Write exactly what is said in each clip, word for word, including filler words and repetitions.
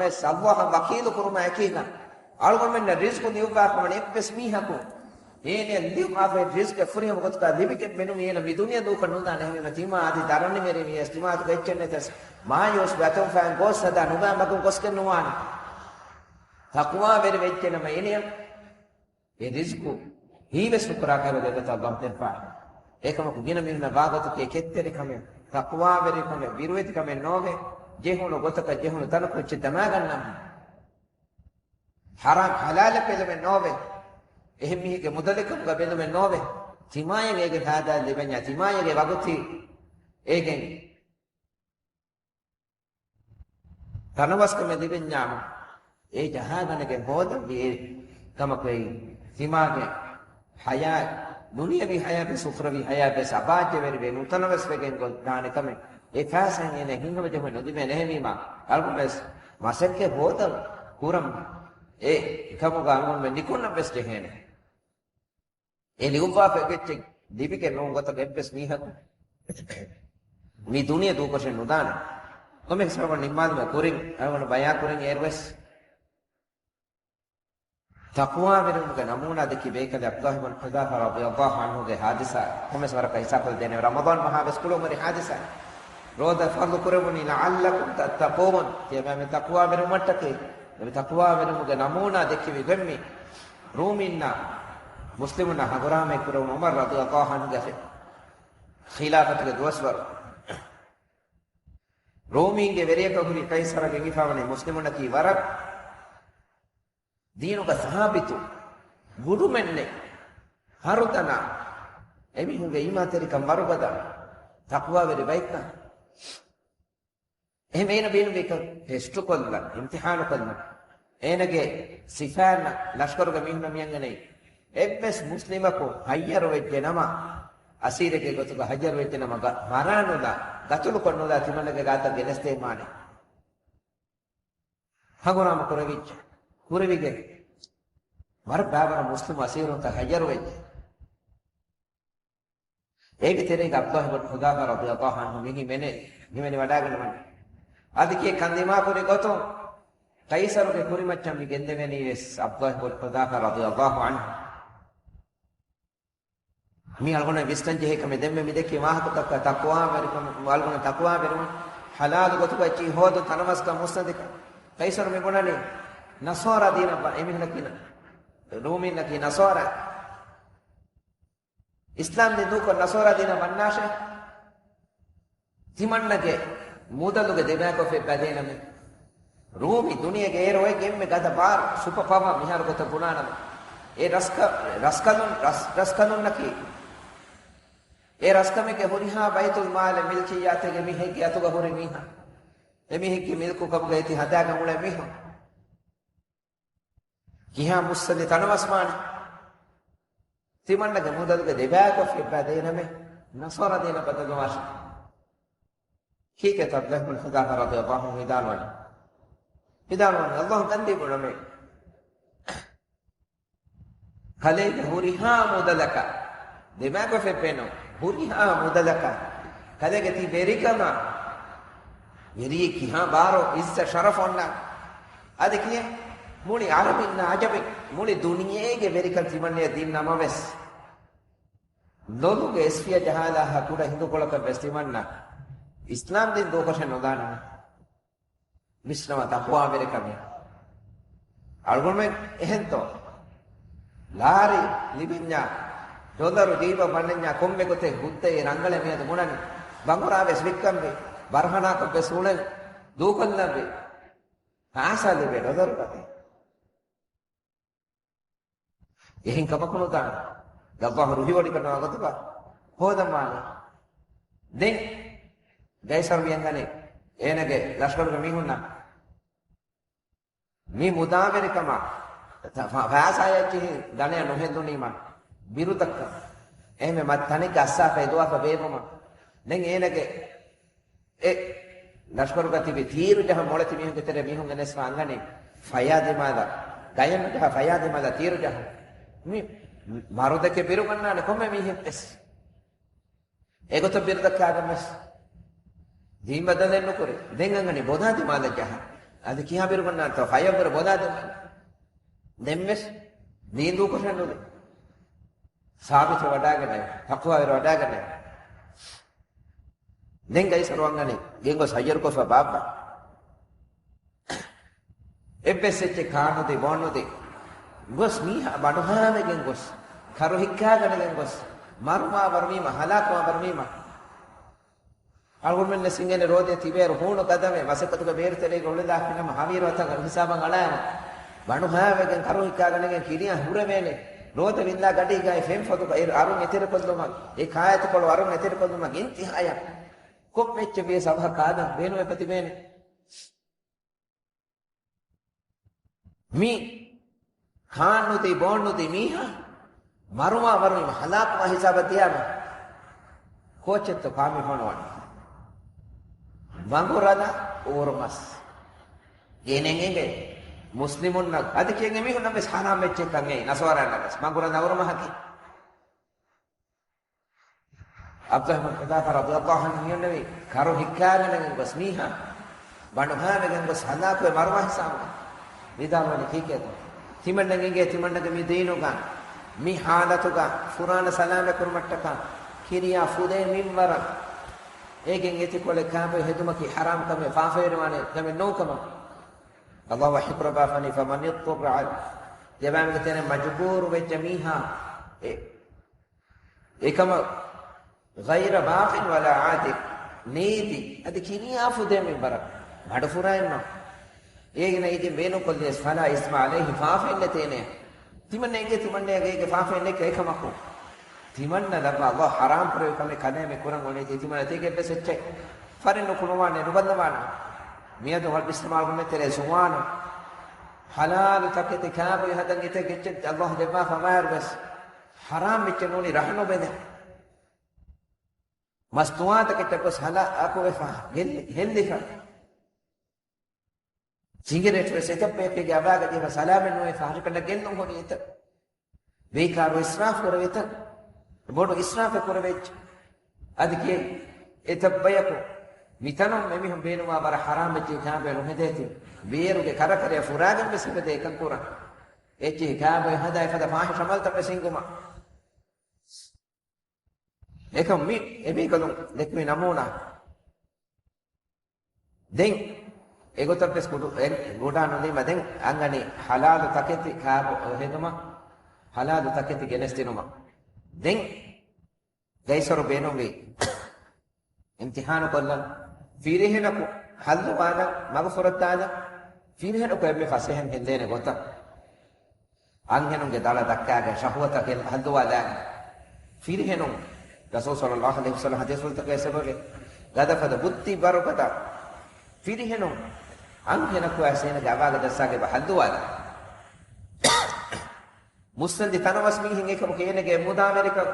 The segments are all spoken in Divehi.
ވެސް ﷲ އަށް ވަކީލު ކުރުމާ އެކީގަ، އަޅުގަނޑުމެންނަށް ރިޒްޤު ލިޔުއްވާ ކަމަން އެއްވެސް މީހަކު އޭނަ ލިޔުމާފައި ރިޒްޤެއް ފުރިހަމަ ގޮތަކަށް ލިބިގެން މެނުވީ އޭނަ މި ދުނިޔެ ދޫކޮށް ނުދާނެ. އެހެންވީމަ ތިމާ އަދި ދަރަނިވެރިވިޔަސް ތިމާތުގެ އެއްޗެއް ނެތަސް މާޔޫސްވެ އަތުން ފައިން ގޯސް ހަދާ ނުބައި މަގުން ގޮސްގެން ނުވާނެ. ތަޤްވާވެރި ވެއްޖެނަމަ އިނިޔަ އެ ރިޒްޤު ހީވެސް ނުކުރާ ކަމެއް ދެއްވަތަ ﷲ ދެއްވާނެ. އެކަމަކު ގިނަ މީހުންނަށް ވާގޮތަކީ ކެތްތެރިކަމެއް، ތަޤްވާވެރިކަމެއް، ބިރުވެތިކަމެއް ނޯވޭ. ޖެހުނު ގޮތަކަށް ޖެހުނު ތަނަކު އެއްޗެއް ދަމާގަންނަން. ޙަރާމް ޙަލާލަށް ބެލުމެއް ނޯވޭ. އެހެން މީހެއްގެ މުދަލެއް ކަމުގަ ބެލުމެއް ނޯވޭ. ތިމާޔަށް އޭގެ ފައިދާ ލިބެންޏާ، ތިމާޔަގެ ވަގުތީ އޭގެން ތަނަވަސްކަމެއް ލިބެންޏާމު، އެ ޖަހާގަނެގެން ހޯދަންވީ އެ ކަމަކު އެއީ. ތިމާގެ ޙަޔާތް، ދުނިޔަވީ ޙަޔާތްވެސް އުޚްރަވީ ޙަޔާތްވެސް އަބާއްޖަވެރިވެ ނުތަނަވަސްވެގެން ގޮ-، ދާނެ ކަމެއް އެ ފައިސާއިން އޭނަ ހިތްހަމަޖެހުމެއް ނުލިބޭނެ. އެހެންވީމާ އަޅުގަނޑުވެސް މަސައްކަތް ހޯދަން ކުރަން އެ ކަމުގަ އަޅުގަނޑުމެން ނިކުންނަން ވެސް ޖެހޭނެ. އެ ލިޔުއްވާފަ އެއްޗެއް ލިބިގެން ނޫން ގޮތަށް އެއްވެސް މީހަކު މި ދުނިޔެ ދޫކޮށެއް ނުދާނެ. ކޮންމެ ހިސާބަށް ނިންމާލުމަށް ކުރިން، އަޅުގަނޑު ބަޔާން ކުރިން އޭރުވެސް ތަޤްވާވެރިވުމުގެ ނަމޫނާ ދެއްކި ބޭކަލެއް ޢަބްދުﷲ ބިން ޙުޛާފާ ރަޟިޔަﷲ ޢަންހުގެ ޙާދިސާ ކޮންމެސް ވަރަކަށް ހިސާބުކޮށްދޭނެ. ރަމަޟާން މަހާވެސް ކުޅުން ހުރި ޙާދިސާ. ރޯދަ ފަރުޟު ކުރެވުނީ لعلكم تتقون، ތިޔަބައިމީހުން ތަޤްވާވެރިވުމަށްޓަކައި. ތަޤްވާވެރިވުމުގެ ނަމޫނާ ދެއްކެވި ގޮތް މި ރޫމީންނާ މުސްލިމުންނާ ހަނގުރާމައެއް ކުރެވުނު ޢުމަރު ރަޟިޔަﷲ ޢަންހުގެ ޚިލާފަތުގެ ދުވަސްވަރު. ރޫމީންގެ ވެރިޔަކަށް ހުރި ޤައިޞަރަށް އެނގިފަވަނީ މުސްލިމުންނަކީ ވަރަށް ދީނުގަ ސާބިތު ގުޑުމެއްނެއް، ހަރުދަނާ، އެމީހުންގެ އީމާންތެރިކަން ވަރުގަދަ، ތަޤްވާވެރި ބައެއްކަން. އެހެން އޭނަ ބޭނުންވީކަން ޓެސްޓުކޮށްލަން، އިމްތިޙާނުކޮށްލަން. އޭނަގެ ސިފައިންނަށް ލަޝްކަރުގެ މީހުންނަށް މިއަންގަނެ އެއްވެސް މުސްލިމަކު ހައްޔަރުވެއްޖެ ނަމަ، އަސީރެއްގެ ގޮތުގަ ހައްޔަރުވެއްޖެ ނަމަ، މަރާނުލާ، ގަތުލުކޮށްނުލާ ތިމަންނަގެ ގާތަށް ގެނެސްދޭންވާނެ. ހަނގުރާމަ ކުރެވިއްޖެ. ކުރެވިގެން ވަރަށް ބައިވަރު މުސްލިމް އަސީރުންތައް ހައްޔަރުވެއްޖެ. އޭގެ ތެރޭގަ ޢަބްދުﷲ ބިން ޙުޛާފާ ރަޟިޔަﷲ ޢަންހު މި ހިމެނޭ، ހިމެނި ވަޑައިގަންނަވަނީ. އަދި ކިޔެއް ކަންދިމާކުރި ގޮތުން ޤައިޞަރުގެ ކުރިމައްޗަށް މި ގެންދެވެނީ ވެސް ޢަބްދުﷲ ބިން ޙުޛާފާ ރަޟިޔަﷲ ޢަންހު. މި އަޅުގަނޑަށް ވިސްނަން ޖެހޭ ކަމެއް. ދެންމެ މި ދެއްކި ވާހަކަތަކަށް ތަޤްވާވެރިކަމު، އަޅުގަނޑު ތަޤްވާވެރިވުން، ޙަލާލު ގޮތުގައި ހޯދުން، ތަނަވަސްކަން، މުއްސަނދިކަން. ޤައިޞަރު މި ބުނަނީ ނަޞާރާ ދީނަށް ވަ-، އެމީހުންނަކީ ނަ-، ރޫމީންނަކީ ނަޞާރާ. އިސްލާމް ދީން ދޫކޮށް ނަޞާރާ ދީނަށް ވަންނާށޭ. ތިމަންނަގެ މުދަލުގެ ދެބައިކޮށް ފެއްބަދޭނަމޭ. ރޫމި ދުނިޔޭގެ އޭރު އޮތް އެންމެ ގަދަ ބާރު ސުޕަ ޕަވާ މިހާރު ގޮތަށް ބުނާނަމޭ. އެ ރަސްކަ-، ރަސްކަލުން، ރަސް-، ރަސްކަލުންނަކީ އެ ރަސްކަމެއްގެ ހުރިހާ ބައިތުލް މާލެއް މިލްކިއްޔާތެއްގެ މީހެއްގެ އަތުގަ ހުރި މީހާ. އެމީހެއްގެ މިލްކު ކަމުގައި ތި ހަދާގަ އުޅޭ މީހުން. ކިހާ މުއްސަނދި ތަނަވަސްވާނެ؟ ތިމަންނަގެ މުދަލުގެ ދެބައިކޮށް ފެއްބަދޭނަމޭ، ނަޞާރާ ދީނަށް ބަދަލުވާށޭ. ކީކޭތަ ޢަބްދުﷲ ބިން ޙުޛާފާ ރަޟިޔަﷲ ޢަންހު ވިދާޅުވަނީ؟ ވިދާޅުވަނީ، ﷲ ކަންދީ ބުނަމޭ. ކަލޭގެ ހުރިހާ މުދަލަކަށް، ދެބައިކޮށް ފެއްބޭނު، ހުރިހާ މުދަލަކަށް ކަލޭގެ ތި ވެރިކަމަށް، ވެރިއެއް ކިހާ ބާރު އިއްޒަތް ޝަރަފު އޮންނާނެ. އަދި ކިޔޭ، މުޅި ޢަރަބިންނާ ޢަޖަމިން، މުޅި ދުނިޔޭގެ ވެރިކަން ތިމަންނަޔަށް ދިން ނަމަވެސް، ލޮލުގެ އެސްފިޔަ ޖަހާލާހާ ކުޑަ ހިނދުކޮޅަކަށް ވެސް ތިމަންނަ އިސްލާމް ދީން ދޫކޮށެއް ނުދާނަމޭ. ވިސްނަވާ ތަޤްވާވެރިކަމެއް. އަޅުގަނޑުމެން އެހެންތޯ؟ ލާރި ލިބެންޏާ، ޑޮލަރު ޖީބަށް ވަންނަންޏާ، ކޮންމެ ގޮތެއް ހުއްދައި ރަނގަޅަށް މިއަދު ބުނަނީ. ބަނގުރާ ވެސް ވިއްކަންވީ، ބަރަހަނާކޮށް ވެސް އުޅެން ދޫކޮށްލަންވީ. ފައިސާ ލިބޭ ޑޮލަރު ގަތެއް. އެހެން ކަމަކު ނުދާނެ. ﷲ ރުހިވޮޑިގަންނަވާ ގޮތުގަ ހޯދަންވާނެ. ދެން ގައިސަރު މިއަންގަނީ އޭނަގެ ލަޝްކަރުގެ މީހުންނަށް މި މުދާވެރިކަމަށް ފަ-، ފައިސާއަށް ޖެހި ދަނެއް ނުހެދުނީމަ ބިރުދައްކަން. އެހެންވެ މަ-، ތަނެއްގަ އައްސާފަ އެދުވާފަ ބޭއްވުމަށް. ދެން އޭނަގެ އެ ލަޝްކަރުގަ ތިބި ތީރު ޖަހަން މޮޅެތި މީހުންގެ ތެރޭ މީހުން ގެނެސްފަ އަންގަނީ ފަޔާ ދިމާލަށް، ގަޔަށް ނުޖަހާ ފަޔާ ދިމާލަށް ތީރު ޖަހަން. މި މަރުދެކެ ބިރުގަންނާނެ ކޮންމެ މީހެއްވެސް. އެގޮތަށް ބިރުދައްކާގެން ވެސް ދީން ބަދަލެއް ނުކުރޭ. ދެން އަންގަނީ ބޮދާ ދިމާލަށް ޖަހަން. އަދި ކިހާ ބިރުގަންނާންތޯ ފަޔަށްވުރެ ބޮލާ ދެން. ދެންވެސް ނީނދޫކޮށެއް ނުލި. ސާބިތު ވަޑާގަނެ، ތަޤްވާވެރި ވަޑާގަނެ. ދެން ގައިސަރު އަންގަނީ ގެންގޮސް ހައްޔަރުކޮށްފަ ބާއްވަ. އެއްވެސް އެއްޗެއް ކާނުދި ބޯނުދި ގޮސް މީހާ ބަނޑުހާވެގެން ގޮސް، ކަރު ހިއްކާގަނެގެން ގޮސް، މަރުވާވަރުވީމަ، ހަލާކުވާވަރުވީމަ. އަޅުގަނޑުމެންނަށް އިނގޭނެ ރޯދަ ތިބޭއިރު ހޫނު ގަދަވެ، މަސައްކަތުގެ ބޭރު ތެރޭގަ އުޅެލާފިނަމަ، ހަވީރު އަތަށް ހިސާބަށް އަޅާއިރު، ބަނޑުހާވެގެން ކަރު ހިއްކާގަނެގެން ކިރިޔާ ހުރެވޭނެ. ރޯދަ ވިއްލާ ގަޑީގައި ފެން ފޮތުގަ އިރު އަރުން އެތެރެކޮށްލުމަށް، އެ ކާއެތުކޮޅު އަރުން އެތެރެކޮށްލުމަށް އިންތިހާޔަށް ކޮންމެ އެއްޗެއް ވިޔަސް އަވަހަށް ކާލަން ބޭނުމެއް ތިބޭނެ. މި ކާންނުތި ބޯންނުތި މީހާ މަރުވާ މަރުވީމަ ހަލާކުވާ ހިސާބަށް ދިޔާމަ، ކޯޗެއްތޯ ކާމި ފޮނުވަނީ؟ މަގުރަލަ އޫރުމަސް. ގޭނެން އެނގޭ މުސްލިމުންނަށް އަދި ކިޔަން އެމީހުންނަށް ވެސް ހަރާމް އެއްޗެއްކަން އެއީ ނަސާރާނަށް ވެސް މަގުރަލަ އުރުމަހަކީ. ޢަބްދުﷲ ބިން ޙުޛާފާ ރަޟިޔަﷲ ޢަންހު މިއޮންނެވި ކަރު ހިއްކާގަނެގެން ގޮސް މީހާ ބަނޑުހާވެގެން ގޮސް ހަލާކުވެ މަރުވާ ހިސާބުގަ ވިދާޅުވަނީ ކީކޭތޯ؟ ތިމަންނަގެ އިނގޭ ތިމަންނަގެ މި ދީނުގަ މި ޙާލަތުގަ ފުރާނަ ސަލާމަތް ކުރުމަށްޓަކާ ކިރިޔާ ފުދޭ މިންވަރަށް އޭގެން އެތިކޮޅެއް ކާބޮއި ހެދުމަކީ ޙަރާމް ކަމެއް، ފާފަވެރިވާނެ ކަމެއް ނޫންކަމަށް ﷲ ވަޙީ ކުރައްވާފަނީ، فمن اضطر، ޖަވާބުގެ ތެރެއިން މަޖުބޫރު ވެއްޖެ މީހާ އެ އެކަމަށް، غير باغ ولا عاد، ނީތި އަދި ކިރިޔާ ފުދޭ މިންވަރަށް މަޑު ފުރާއެއްނު. އޭގެ ނައިގެން ބޭނުންކޮށްލިޔަސް، فلا إثم عليه، ފާފައެއް ނެތޭނެ. ތިމަންނަ އެނގޭ ތިމަންނައަށް އޭގެ ފާފައެއް ނެތް އެކަމަކު. ތިމަންނަ ލައްވާ ﷲ ޙަރާމް ކުރެއްވި ކަމެއް ކަލޭމެ ކުރަން އޮނީތީ ތިމަންނަ ތިގެ އެއްވެސް އެއްޗެއް ފަރެއް ނުކުޅުވާނެ، ނުބައްލަވާނެ. މިއަދު އިސްލާމް އުއްމަތްތެރޭ ޒުވާނުން ޙަލާލު ތަކެތި ކާބޮއި ހަދަން އެތައް އެއްޗެއް ﷲ ދެއްވާފަ ވާއިރުވެސް ޙަރާމް އެއްޗެއް ނޫނީ ރަހަ ނުބެލެ. މަސްތުވާތަކެއް ގޮސް ހަލާކުވެފަ، ހެއްލި-، ހެއްލިފަ. ސިނގިރޭޓް ވެސް އެތައް ބަޔަކީގެ އަވާގަ ދީފަ ސަލާމަތް ނުވެފަ، ހަށިކަނޑަށް ގެއްލުން ހުރި އެތައް. ބޭކާރު އިސްރާފް ކުރެވޭތަ؟ ބޮޑު އިސްރާފެއް ކުރެވޭ އެއްޗެއް. އަދި ކިޔޭ އެތައް ބަޔަކު މިތަނުން އެމީހުން ބޭނުންވާ ވަރަށް ޙަރާމް އެއްޗެއް ކާބޮއި ނުހެދޭތީ. ބޭރުގެ ކަރަކަރަޔަށް ފުރާގެން ވެސް ހެދޭ އެކަން ކުރަން. އެއްޗެހި ކާބޮއި ހަދާ އެފަދަ ފާޙިޝް ޢަމަލުތައް ވެސް ހިންގުމަށް. އެކަމް މި އެމީހަކު ދެއްކުމި ނަމޫނާ. ދެން އެގޮތަށް ވެސް ގުޑު-، އެ ގުޑާ ނުލީމަ ދެން އަންގަނީ ޙަލާލު ތަކެތި ކާބޮ ހެދުމަށް، ޙަލާލު ތަކެތި ގެނެސްދިނުމަށް. ދެން ގައިސަރު ބޭނުންވީ އިމްތިޙާނު ކޮށްލަން، ފިރިހެނަކު ހައްލުވާލަން، މަގު ފުރައްދާލަން، ފިރިހެނަކު އެންމެ ފަސޭހައިން ހެއްލޭނެ ގޮތަށް. އަންހެނުންގެ ދަޅަ ދައްކާގެން ޝަހުވަތަށް ހެއް-، ހައްލުވާލާގެން. ފިރިހެނުން ރަސޫލު ޞައްލައްލާހު ޢަލައިހި ވަސައްލަމަ ޙަދީޘްފުޅުތަކުގެ ސަބަބެއް ގަދަފަދަ ބުއްދި ބަރުކަތަށް ފިރިހެނުން އަންހެނަކު އައިސް އޭނަގެ އަވާގަ ދައްސާގެ ބަ ހައްލުވާލާ. މުއްސަނދި ތަނަވަސް މީހެއް އެކަމަކު އޭނަގެ މޫދާވެރިކަން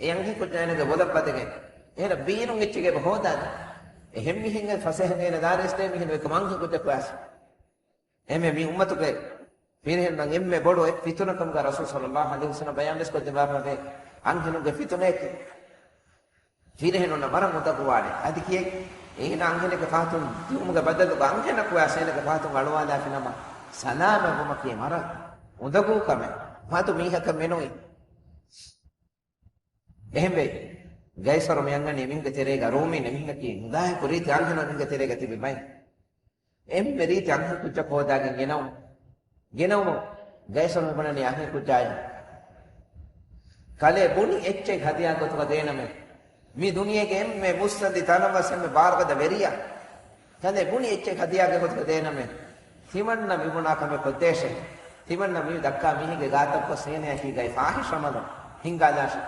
އެ އަންހެންކުއްޖާ އޭނަގެ ބޮލަށް ބަދެގެން އޭނަ ބޭނުން އެއްޗެއް އެބަ ހޯދާލާ. އެހެން މީހެއްގެ ފަސޭހަ އޭނަ ދާރޭސްދޭ މީހެއް ނުވެ ކަމަށް އަންހެންކުއްޖަކު އައިސް. އެހެންވެ މި އުއްމަތުގެ ފިރިހެނުންނަށް އެންމެ ބޮޑު އެއް ފިތުނަކަމުގަ ރަސޫލު ޞައްލައްލާހު ޢަލައިހި ވަސައްލަމަ ބަޔާންވެސް ކޮށްދެއްވާފަވޭ. އަންހެނުންގެ ފިތުނައަކީ ފިރިހެނުންނަށް ވަރަށް އުނދަގޫވާނެ. އަދި ކިޔެއް އޭނަ އަންހެނެއްގެ ފަހަތުން ދިއުމުގެ ބަދަލުގަ އަންހެނަކު އައިސް އޭނަގެ ފަހަތުން އަޅުވާލާފިނަމަ ސަލާމަތްވުމަކީ ވަރަށް އުނދަގޫ ކަމެއް. މަދު މީހަކަށް މެނުވީ. އެހެންވެ، ގައިސަރު މި އަންގަނީ އެމީހުންގެ ތެރޭގަ ރޫމީން އެމީހަކީ ނުލާހިކު ރީތި އަންހެނުންގެ ތެރޭގަ ތިބި ބައެއް. އެންމެ ރީތި އަންހެންކުއްޖަކު ހޯދާގެން ގެނައު-، ގެނައުމު ގައިސަރު މިބުނަނީ އަންހެންކުއްޖާއި. ކަލޭ ބުނި އެއްޗެއް ހަދިޔާ ގޮތުގަ ދޭނަމޭ. މި ދުނިޔޭގެ އެންމެ މުއްސަނދި ތަނަވަސް އެންމެ ބާރުގަދަ ވެރިޔާ. ކަލޭ ބުނި އެއްޗެއް ހަދިޔާގެ ގޮތުގަ ދޭނަމޭ. ތިމަންނަ މިބުނާ ކަމެއް ކޮށްދޭށޭ. ތިމަންނަ މި ދައްކާ މީހެއްގެ ގާތަށް ގޮސް އޭނައަކީ ގައި ފާޙިޝް ޢަމަލުން ހިންގާލާށޭ.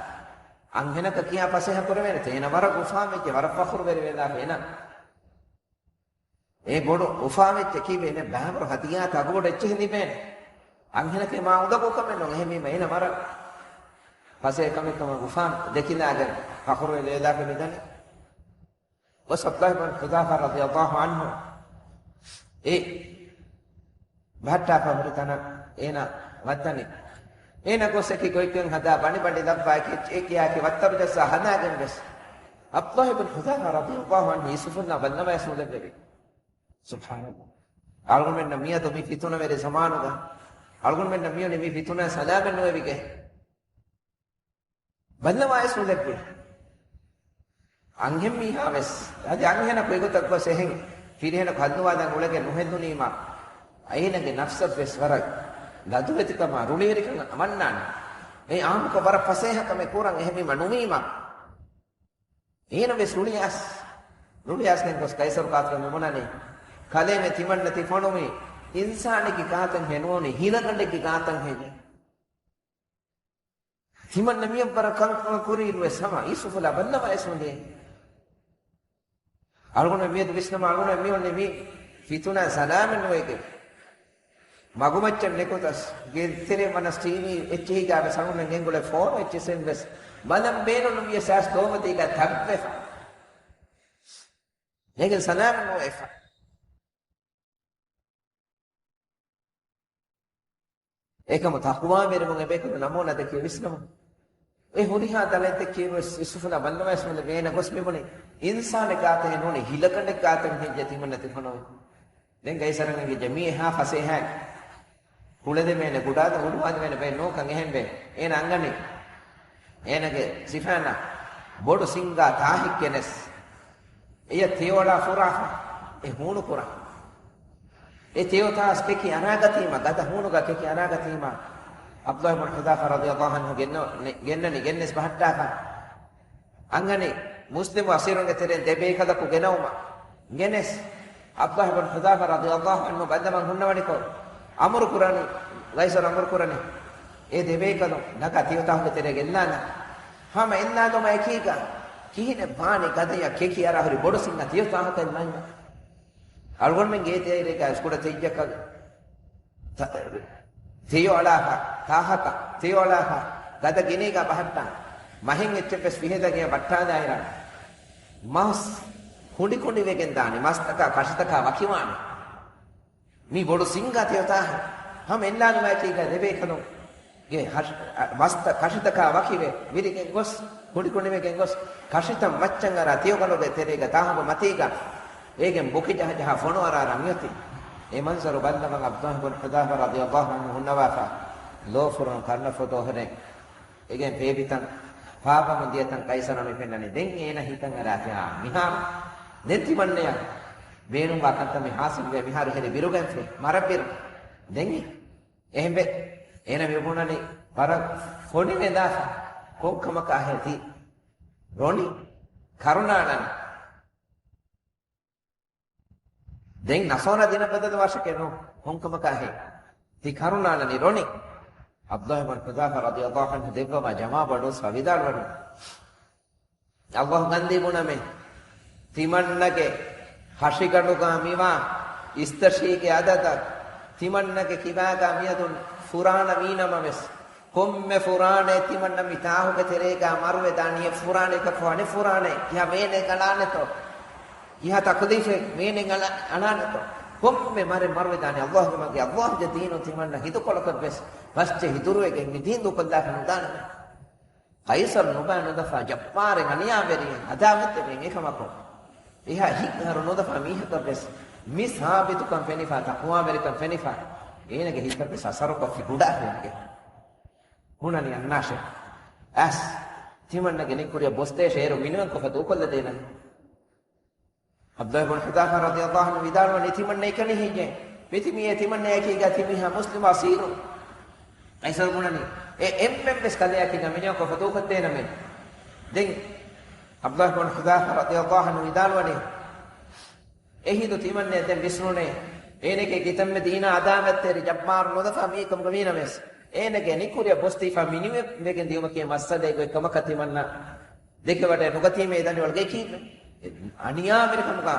އަންހެނަކަށް ކިޔާ ފަސޭހަ ކުރެވޭނެތަ؟ އޭނަ ވަރަށް އުފާވެއްޖެ، ވަރަށް ފަޚުރުވެރިވެލާފަ އޭނަ. އެ ބޮޑު އުފާވެއްޖެ ކީއްވެ؟ އޭނަ ބައިވަރު ހަދިޔާ ތަގުބޮޑު އެއްޗެހި ލިބޭނެ. އަންހެނަކަށް މާ އުނދަގޫ ކަމެއް ނޫން. އެހެންވީމަ އޭނަ ވަރަށް ފަސޭހަ ކަމެއް ކަމަށް އުފާން ދެކިލާގެން ފަޚުރުވެލާފަ މިދަނީ. ގޮސް ޢަބްދުﷲ ބިން ޙުޛާފާ ރަޟިޔަﷲ ޢަންހު އެ ބަހައްޓާފަ ހުރި ތަނަށް އޭނަ ވައްދަނީ. އޭނަ ގޮސް އެކި ގޮތްގޮތް ހަދާ ބަނޑި ބަނޑި ލައްވާ އެކި އެކި އެކި ވައްތަރު ޖައްސާ ހަދާގެން ވެސް ޢަބްދުﷲ ބިން ޙުޛާފާ ރަޟިޔަﷲ ޢަންހު އިސްއުފުންނާ ބައްލަވައި ސޫލެއްވެވި. ސުބްޙާނަﷲ. އަޅުގަނޑުމެންނަށް މިއަދު މި ފިތުނަވެރި ޒަމާނުގަ އަޅުގަނޑުމެންނަށް މިވަނީ މި ފިތުނަ ސަލާމަތް ނުވެވިގެ. ބައްލަވާ އެސް އުޅެއްވި. އަންހެން މީހާ ވެސް، އަދި އަންހެނަކު އެގޮތަށް ގޮސް އެހެން ފިރިހެނަކު ހައްލުވާލަން އުޅެގެން ނުހެދުނީމާ، އޭނަގެ ނަފްސަށް ވެސް ވަރަށް ލަދުވެތިކަމާ ރުޅިވެރިކަން ވަންނާނެ. އެ އާއްމުކޮށް ވަރަށް ފަސޭހަކަމެއް ކުރަން އެހެންވީމަ ނުވީމާ، އޭނަ ވެސް ރުޅިއައިސް، ރުޅިއައިސްގެން ގޮސް ޤައިޞަރު ޤާތިލަށް މި ބުނަނީ، ކަލޭމެ ތިމަންނަ ތި ފޮނުވީ އިންސާނެއްގެ ގާތަށް ހެނޫނީ ހިލަގަނޑެއްގެ ގާތަށް ހެން. ތިމަންނަ މިއަށްވަރަށް ކަންކަން ކުރިއިރު ވެސް ހަމަ އިސުފުލާ ބައްލަވާ އެސް އުޅޭ. އަޅުގަނޑު މިއަދު ވިސްނަމާ އަޅުގަނޑު މިއޮންނެ މި ފިތުނާ ސަލާމަތް ނުވެގެން. މަގުމައްޗަށް ނެކުތަސް ގެތެރެ ވަނަސް ޓީވީ އެއްޗެހިގާ ވެސް އަޅުގަނޑު ގެންގުޅޭ ފޯނު އެއްޗިސެން ވެސް ބަލަން ބޭނުން ވިޔަސް އައިސް ދޯމަތީގަ ތައްވެފަ. އޭގެން ސަލާމަތް ނުވެފަ. އެކަމު ތަޤްވާވެރިވުން އެބޭކަލު ނަމޫނާ ދެކި ވިސްނަމު. އެ ހުރިހާ ދަލައެއް ދެކި ވެސް އިސުފުލާ ބައްލަވާ އެސް އުޅެ ވޭނަ ގޮސް މިބުނި. އިންސާނެއް ގާތަށް ހެނޫނީ ހިލަގަނޑެއް ގާތަށް ހެން ޖެ ތިމަންނަ ތި ފޮނުވި. ދެން ގައިސަރަނގެ ޖެ މީ އެހާ ފަސޭހައިން. ކުޅެދެމޭނެ ގުޑާދަ ހުޅުވާދެމޭނެ ބައެއް ނޫކަން އެހެންވެ. އޭނަ އަންގަނީ. އޭނަގެ ސިފައިންނަށް ބޮޑު ސިންގާ ތާހެއް ގެނެސް. އެޔަށް ތެޔޮ އަޅާ ފުރާފަ. އެ ހޫނު ކުރާ. އެ ތެޔޮ ތާސް ކެކި އަރާގަތީމަ، ގަދަ ހޫނުގަ ކެކި އަރާގަތީމަ، ޢަބްދުﷲ ބިން ޙުޛާފާ ރަޟިޔަﷲ ޢަންހު ގެންނަ-، ގެންނަނީ ގެންނެސް ބަހައްޓާފަ. އަންގަނީ މުސްލިމު އަސީރުންގެ ތެރެއިން ދެ ބޭކަލަކު ގެނައުމަށް ގެނެސް، ޢަބްދުﷲ ބިން ޙުޛާފާ ރަޟިޔަﷲ ޢަންހު ބައްލަވަން ހުންނަވަނިކޮށް، އަމުރު ކުރަނީ، ޤައިޞަރު އަމުރު ކުރަނީ، އޭ ދެ ބޭކަލުން ނަގާ ތެޔޮ ތާހުގެ ތެރޭ ގެންނާނަން. ހަމަ އެންނާލުމާ އެކީގަ، ކިހިނެއް ވާނީ ގަދަޔަށް ކެކި އަރާ ހުރި ބޮޑު ސިންގާ ތެޔޮ ތާހަކަށް މައިން. އަޅުގަނޑުމެން ގޭތެރޭގަ އިސްކުޑަ ތެއްޔަކަށް ތަ-، ތެޔޮ އަޅާފަ، ތާހަކަށް ތެޔޮ އަޅާފަ، ގަދަ ގިނީގަ ބަހައްޓާ، މަހެއް އެއްޗެއް ވެސް ފިހެދަން އެ ބައްޓާލާއިރާ، މަސް ކުނޑިކުނޑިވެގެން ދާނެ، މަސްތަކާ ކަށިތަކާ ވަކިވާނެ. މި ބޮޑު ސިންގާ ތެޔޮ ތާހެއް. ހަމަ އެންނާލުމާއެކީގަ ދެ ބޭކަލުން ގެ ހަށް-، އަ، މަސްތައް ކަށިތަކާ ވަކިވެ، ވިރިގެން ގޮސް، ކުނޑިކުނޑިވެގެން ގޮސް، ކަށިތައް މައްޗަށް އަރާ ތެޔޮގަނޑުގެ ތެރޭގަ ތާހުގެ މަތީގަ އޭގެން ބުކި ޖަހަޖަހާ ފޮނުއަރާރާ މިއޮތީ. އެ މަންޒަރު ބައްލަވަން ޢަބްދުﷲ ބިން ޙުޛާފާ ރަޟިޔަﷲ ޢަންހު ހުންނަވާފަ، ލޯފުރުން ކަންނަފޮދޯ ހުރެން. އެގެން ބޭބިތަން ފާބަމުން ދިޔަތަން ޤައިޞަރަށް މި ފެންނަނީ. ދެން އޭނަ ހިތަށް އަރާތި އާ މިހާރު ދެން ތިމަންނަޔަށް ބޭނުންވާ ކަންތައް މި ހާސިލްވޭ، މިހާރު ހެރި ބިރުގަންފި މަރަށް ބިރު. ދެން އެހެންވެ، އޭނަ މި ބުނަނީ ވަރަށް ފޮނިވެދާފަ. ކޮންކަމަކާހޭ ތި ރޮނި ކަރުނާޅަނީ؟ ދެން ނަޞާރާ ދީނަށް ބަދަލުވާށެކޭ ނޫން. ކޮންކަމަކާހޭ ތި ކަރުނާޅަނީ ރޮނި؟ ޢަބްދުﷲ ބިން ޙުޛާފާ ރަޟިޔަﷲ ޢަންހު ދެއްވަމާ ޖަވާބު އަޑުއައްސަވާ ވިދާޅުވަނީ، ﷲ ގަންދީ ބުނަމޭ، ތިމަންނަގެ ހަށިގަނޑުގަ މިވާ އިސްތަށީގެ އަދަދަށް ތިމަންނަގެ ކިބާގަ މިއަދުން ފުރާނަ ވީނަމަވެސް، ކޮންމެ ފުރާނައެއް ތިމަންނަ މި ތާހުގެ ތެރޭގަ މަރުވެދާނީ އެއް ފުރާނައަކަށްފަހު އަނެއް ފުރާނައެއް ކިހާ ވޭނެއް އަޅާނެތޯ؟ ކިހާ ތަކުލީފެއް ވޭނެއް އަޅާ-، އަޅާނެތޯ؟ ކޮންމެ މަރެއް މަރުވެދާނީ ﷲ ގެ މަގެއް. ﷲ ގެ ދީނުން ތިމަންނަ ހިނދުކޮޅަކަށްވެސް ފަސްޖެހި ދުރުވެގެން މި ދީން ދޫކޮށްލާފަ ނުދާނަމޭ. ޤައިޞަރު ނުބައި ނުދަފާ ޖައްބާރެއް އަނިޔާވެރިއެއް އަދާވަތްތެރިއެއް. އެކަމަކު އެހާ ހިތްހަރު ނުދަފާ މީހަކަށްވެސް މި ސާބިތުކަން ފެނިފަ، ތަޤްވާވެރިކަން ފެނިފަ، އޭނަގެ ހިތަށްވެސް އަސަރުކޮށްފި ގުޑާހެއްގެ. ހުނަނީ އަންނާށޭ. އަސް ތިމަންނަގެ ނިކުރިޔަށް ބޮސްދޭށޭ އޭރު މިނިވަންކޮށްފަ ދޫކޮށްލަދޭނަން. ޢަބްދުﷲ ބިން ޙުޛާފާ ރަޟިޔަﷲ ޢަންހު ވިދާޅުވަނީ ތިމަންނަ އެކަނި ހެއްޔޭ؟ މިތި މިއޭ ތިމަންނައަކީގަ ތި މީހާ މުސްލިމު އަސީރު. ޤައިޞަރު ބުނަނީ އެ އެންމެންވެސް ކަލެއަކީގަ މިނިވަންކޮށްފަ ދޫކޮށްދޭނަމޭ. ދެން ޢަބްދުﷲ ބިން ޙުޛާފާ ރަޟިޔަﷲ ޢަންހު ވިދާޅުވަނީ، އެހިނދު ތިމަންނައަށް ދެން ވިސްނުނޭ، އޭނަގެ ކިތަންމެ ދީނާ އަދާވަތްތެރި ޖައްބާރު ނުދަފާ މީހެއްކަމުގަ ވީނަމަވެސް، އޭނަގެ ނިކުރިޔަށް ބޮސްދީފަ މިނިވަންވެގެން ދިޔުމަކީ މައްސަލައެއް ގޮތް ކަމަކަށް ތިމަންނަ ދެކެވަޑައެއް ނުގަތީމޭ. ދަނޑިވަޅުގައި ކީއްވެ؟ އަނިޔާވެރިކަމުގަ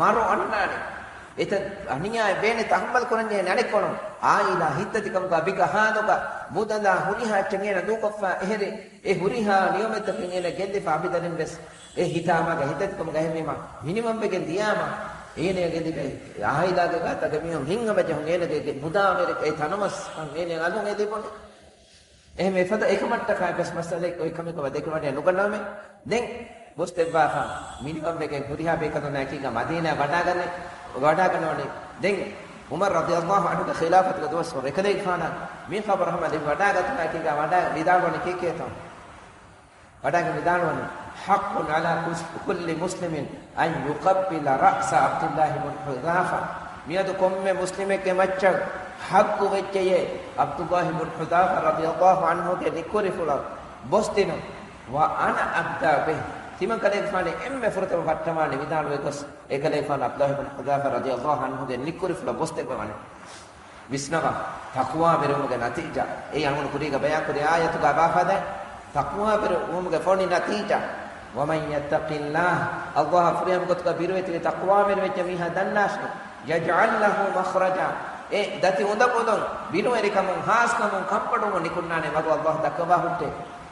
މަރު އަންނާނެ. އެތައް އަނިޔާއެއް ވޭނެ ތަޙައްމަލް ކުރަންޖެހޭނެ އަނެއްކޮޅުން. އާއިލާ ހިތްދަތިކަމުގަ ބިކަހާލުގަ މުދަލާ ހުރިހާ އެއްޗެއް އޭނަ ދޫކޮށްފަ އެހެރި، އެ ހުރިހާ ނިޢުމަތްތަކެއް އޭނަ ގެއްލިފަ އަބަދަންވެސް އެ ހިތާމާގެ ހިތްދަތިކަމުގަ އެހެންވީމަ މިނިވަންވެގެން ދިޔާމަ، އޭނަޔަށް އެ ލިބޭ އާއިލާގެ ގާތަށް މީހުން ހިތްހަމަޖެހުން އޭނަގެ މުދާވެރި އެ ތަނަވަސްކަން އޭނަ އަލުން އެ ލިބުނީ. އެހެންވެ އެފަދަ އެކަމަށްޓަކާ ވެސް މައްސަލައެއް އޮތް ކަމެއް ކަމަށް ދެކެވަޑައެއް ނުގަންނަވަމޭ. ދެން ބޮސްދެއްވާފަ މިނިވަންވެގެން ހުރިހާ ބޭކަލުންނާއެކީގަ މަދީނާ ވަޑާގަންނޭ. ވަޑާގަންނަވަނީ. ދެން ޢުމަރު ރަޟިޔަﷲ ޢަންހުގެ ޚިލާފަތުގެ ދުވަސްވަރު އެކަލޭގެފާނަށް މި ޚަބަރު ހަމަ ލިބި ވަޑާގަތުމާއެކީގަ ވަޑާ ވިދާޅުވަނީ ކީކޭތޯ؟ ވަޑާގެ ވިދާޅުވަނީ، حق على كل مسلم أن يقبل رأس عبد الله بن حذافة. މިއަދު ކޮންމެ މުސްލިމެއްގެ މައްޗަށް ޙައްޤު ވެއްޖެޔޭ، ޢަބްދުﷲ ބުން ޙުޛާފާ ރަޟިޔަﷲ ޢަންހުގެ ނިކުރިފުޅަށް ބޮސްދިނުން. وأنا أبدأ به. ތިމަން ކަލޭގެފާނު އެންމެ ފުރަތަމަ ފައްޓަވާނެ ވިދާޅުވެ ގޮސް، އެކަލޭގެފާނު ޢަބްދުﷲ ބުން ޙުޛާފާ ރަޟިޔަﷲ ޢަންހުގެ ނިކުރިފުޅަށް ބޮސްދެއްވަވާނެ. ވިސްނަވާ، ތަޤްވާވެރިވުމުގެ ނަތީޖާ. އެއީ އަޅުގަނޑު ކުރީގަ ބަޔާންކުރި އާޔަތުގަ ބާފަދަ، ތަޤްވާވެރިވުމުގެ ފޮނި ނަތީޖާ. ومن يتق الله، ﷲ އަށް ފުރިހަމަ ގޮތުގަ ބިރުވެތިވެ ތަޤްވާވެރިވެއްޖެ މީހާ ދަންނާށޭ، يجعل له مخرجا، އެ ދަތި އުނދަގޫލުން، ބިރުވެރިކަމުން، ހާސްކަމުން، ކަންފަޑުވުމުން ނިކުންނާނެ މަގު ﷲ ދައްކަވާ ހުއްޓޭ.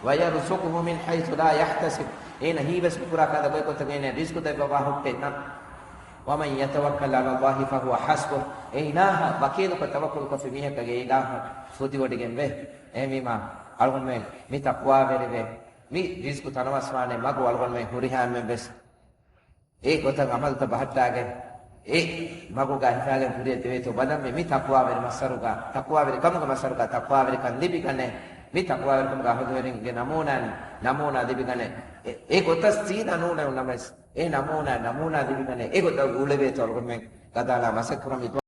ويرزقه من حيث لا يحتسب، އޭނަ ހީވެސް ނުކުރާ ކަންތައް ގޮތްގޮތަށް އޭނަ ރިޒްޤު ދެއްވަވާ ހުއްޓޭ ނަ. ومن يتوكل على الله فهو حسبه، އެ އިލާހަށް ވަކީލުކޮށް ތަވައްކުލުކޮށްފި މީހަކަށް އެ އިލާހަށް ފުދިވޮޑިގެންވޭ. އެހެންވީމާ، އަޅުގަނޑުމެން މި ތަޤްވާވެރިވެ، މި ރިޒްޤު ތަނަވަސްވާނެ މަގު އަޅުގަނޑުމެން ހުރިހާ އެންމެން ވެސް އެ ގޮތަށް ޢަމަލުތައް ބަހައްޓާގެން، އެ މަގުގަ ހިފާގެން ކުރިއަށް ދެވޭތޯ ބަލަންވީ. މި ތަޤްވާވެރި މައްސަރުގަ، ތަޤްވާވެރި ކަމުގެ މައްސަރުގަ ތަޤްވާވެރިކަން ލިބިގަނެ، މި ތަޤްވާވެރިކަމުގެ އަހުލުވެރިންގެ ނަމޫނާ، ނަމޫނާ ލިބިގަނެ. އެ، އެ ގޮތަށް ސީދާ ނޫނެއް ނަމަވެސް، އެ ނަމޫނާ، ނަމޫނާ ލިބިގަނެ، އެ ގޮތަށް އުޅެވޭތޯ އަޅުގަނޑުމެން ގަދައަޅާ މަސައްކަތް ކުރަމުން.